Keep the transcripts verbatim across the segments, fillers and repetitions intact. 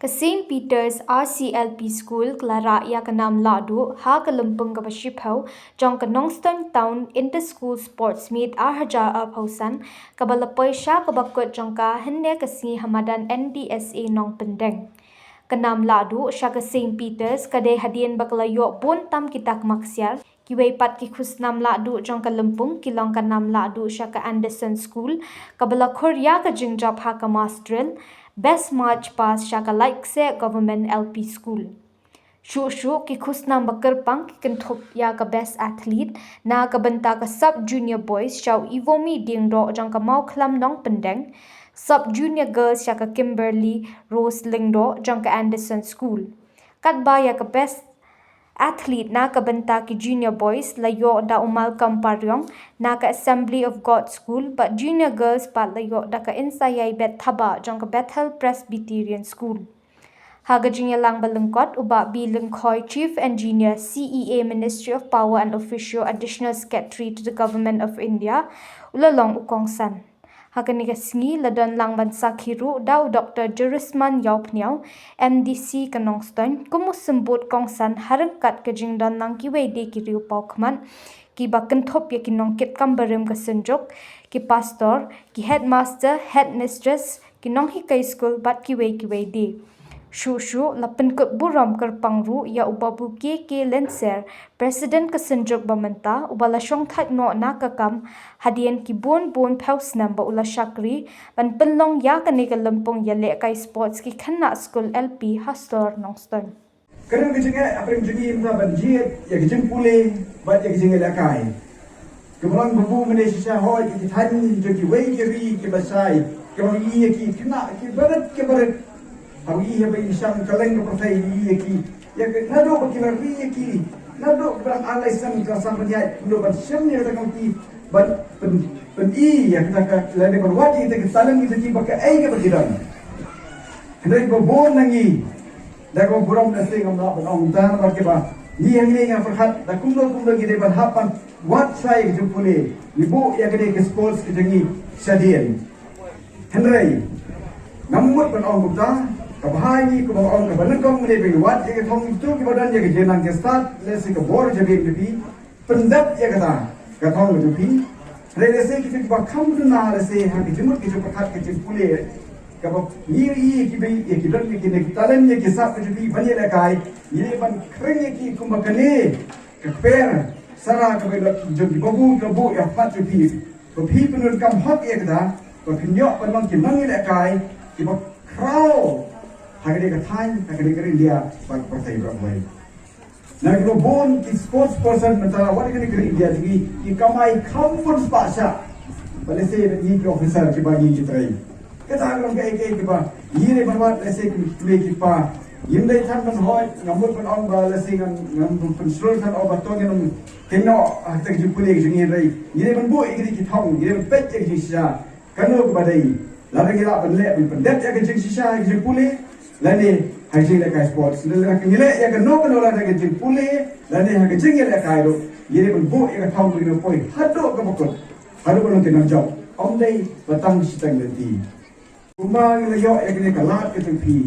Ka Saint Peter's R C L P School ka la rah ïa ka nam lahduh ha ka lympung kaba shiphew jong ka Nongstoiñ Town Inter-School Sports Meet ar hajar arphew san, kaba la poi sha kaba kut jong ka hynne ka sngi ha madan N D S A Nongpyndeng. Ka nam lahduh sha ka Saint Peter's ka dei hadien ba ka la ïoh bun tam ki takma ksiar. Kiwei pat ki khusnam lahduh jong ka lympung ki long ka nam lahduh sha ka Anderson School, kaba la khur ïa ka jingjop ha ka mass drill, best march past sha ka Laitseh Government L P School. Shuh shuh ki khusnam ba kyrpang ki kynthup ïa ka best athlete na ka bynta ka sub junior boys sha u Ivomi Diengdoh jong ka Mawkhlam Nongpyndeng, sub junior girls sha ka Kimberly Rose Lyngdoh jong ka Anderson School. Katba ïa ka best athlete na ka bynta ki junior boys la ïoh da u Malcolm Pariong na ka Assembly of God School, bad junior girls pat la ïoh da ka Insayai Bethaba jong ka Bethel Presbyterian School. Ha ka jingïalang ba lyngkot, u Bah B Lyngkhoi, Chief Engineer, C E A, Ministry of Power and Officio, Additional Secretary to the Government of India, u la long u kongsan. Ha kane ka sngi la don lang ban sakhi ruh da u Doktor Jerisman Ïawphniaw, M D C ka Nongstoiñ, kum u symbud kongsan ha ryngkat ka jingdon lang kiwei de ki riew paw khmat kiba kynthup ïa ki nongkitkam barim ka Synjuk, ki pastor, ki headmaster, headmistress, ki nonghikai skul bad kiwei kiwei de. Shuh shuh la pynkut burom kyrpang ruh ïa u Babu K K Lynser, President ka Synjuk ba mynta, uba la shongthait noh na ka kam hadien ki bun bun phew snem ba u la shakri, ban pynlong ïa kane ka lympung ïalehkai sports ki khynnah skul L P ha sor Nongstoiñ. Ka dei ka jingeh hapdeng jong ngi mynta ban jied ïa ka jingpule bad ïa ka jingïalehkai. Ka Balang Babu mynne shisha hoi ki thaiñ jong kiwei ki ri kiba shai, kiba ngi ïa ki khynnah kiba rit kiba rit. Haba ngi ïa ba ngi shang kylleng ka pyrthei ngi ïa ki. Ïa ka naduh ba ki la ri ïa ki, naduh ba dang ar lai snem ki la sam ban ïaid, naduh ban shem ïa kata ka lynti ban pyn, pyn-i ïa kata ka, lane ban wad ïa kata ka talent ïa ki ba kaei kaba ki don. Hynrei ba bun na ngi da kaba burom na seng ngam lah ban ong tang ba kiba ngi hangne nga pyrkhat da kumno kumno ngi dei ban hap ban wat sa ïa ka jingpule, ngi buh ïa kane ka sports ka jong ngi shadien. Hynrei ngam mut ban ong kumta, ka bha ïa ngi kumba ong kaba nyngkong mynne ba ngi wad ïa ka thong, kito kiba don ïa ka jingnang jingstad lehse ka bor jabieng jong phi, pyndep ïa kata ka thong ka jong phi. Hynrei lehse kito kiba kham duna lehse ha ka jingmut ka jingpyrkhat ka jingpule, kaba ngi ïohi ïa kiba ïa ki don ïa kine ki talent ïa ki sap ka jong phi ban ïalehkai, ngi dei ban khring ïa ki kumba kane ka kper sara kaba ïalot jong ki babu ka buh ïa phat jong phi. Ba phi pyndonkam hok ïa kata, ba phin ïoh ban long ki nongïalehkai kiba khraw ha kane ka thaiñ, ha kane ka ri India bad ka pyrthei baroh kawei. Na kaba bun ki sports person mynta wat ha kane ka ri India jong ngi ki kamai kham bun spah shah. Ba lehse ngi ki officer kiba ngi ki trei. Kata ka long kaei kaei kaba ngi dei ban wad lehse ki kmie ki kpa. Ngim dei than ban hoi, ngam mut ban ong ba lehse ngan, ngam pynshlur than ong ba to ngin ym kynnoh ha kata ka jingpule ka jong ngi, hynrei ngi dei ban buh ïa kine ki thong, ngi dei ban peit ïa ka jingshisha. Kano kaba dei, lada ngi lah ban leh ban pyndep ïa ka jingshisha ha ka jingpule, lane ha ka jingïalehkai sports. Lada ngi leh ïa kano kano lada ha ka jingpule lane ha ka jingïalehkai ruh, ngi dei ban buh ïa ka thong ba ngin ym poi haduh kaba kut, haduh ban long ki nongjop. Ym dei ba tang shiteng lynti. Kumba ngi la ïoh ïa kane ka lad ka jong phi,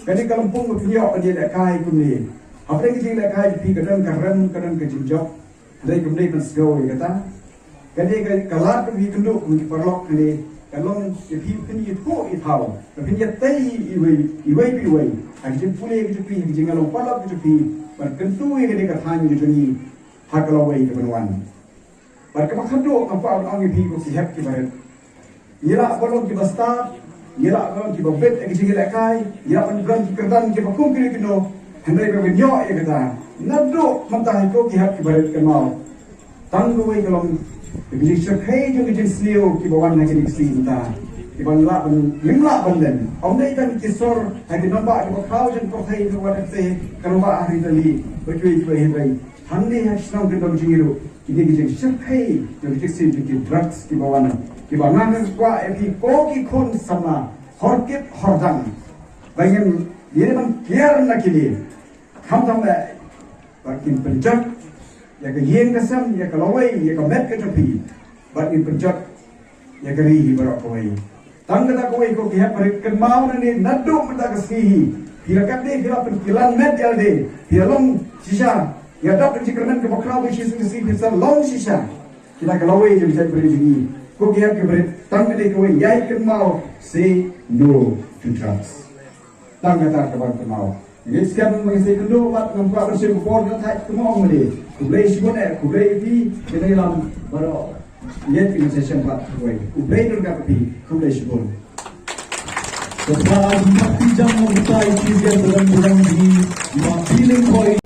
kane ka lympung ba phin ïoh ban ïalehkai kumne. Hapdeng ka jingïalehkai jong phi ka don ka rem, ka don ka jingjop. Hynrei kam dei ban sngew ïa kata. Kane ka, ka lad ka jong phi kynduh kum ki paralok kane ka long ïa phi phin ïathuh ïathaw, ba phin ïatei iwei, iwei pa iwei ha ka jingpule ka jong phi, ha ka jinglong paralok ka jong phi, ban kyntu ïa kane ka thaiñ ka jong ngi ha ka lawei kaban wan. Bad kaba khatduh nga kwah ban ong ïa phi ko ki hep ki barit. Ngi lah ban long kiba stad, ngi lah ban long kiba bit ha ka jingïalehkai, ngi lah ban long ki kyrdan kiba kum kino kino, hynrei ba ngin ïoh ïa kata. Naduh mynta hi ko ki hep ki barit kynmaw. Tang kawei ka long ka jingshyrkhei jong ka jingsniew kiba wan ha kine ki sngi mynta, kiba lah ban, ngim lah ban len. Ym dei tang ki sor ha ki nongbah kiba khraw jong ka pyrthei, ka wan ha ka pyrthei, ka nongbah ha Ri Italy, bad kiwei kiwei, hynrei hangne ha ki shnong kyndong jong ngi ruh kine ki jingshyrkhei jong ki jingsniew jong ki drugs kiba wan, kiba nga kwah ïa phi ko ki khun samla hor kit hor dang ba ngin ïa ban kiar na kine. Khamtam eh ba ngin pynjot ïa ka ïing ka sem, ïa ka lawei, ïa ka met ka jong phi, ba ngin pynjot ïa ka ri hi baroh kawei. Tang kata kawei ko ki hep barit, kynmaw nangne naduh mynta ka sngi hi. Phi la katne phi la pynkilan met ïalade. Phi la long shisha. Ïa dap ka jingkyrmen kaba khraw ba shisha shisha phi sa long shisha. Kita ka lawei jong ki hep barit jong ngi. Ko ki hep ki barit, tang kata kawei, ïai kynmaw, say no to drugs. Tang kata ka ban kynmaw. Ngi skhem ngi sa ïakynduh bad ngam kwah ban shim por ka thait kynmaw mali. Khublei shibun eh, khublei ïa phi, khublei lam baroh. Ngi sa shem pat khublei. Khublei don ka phi, khublei shibun. Khublei shibun.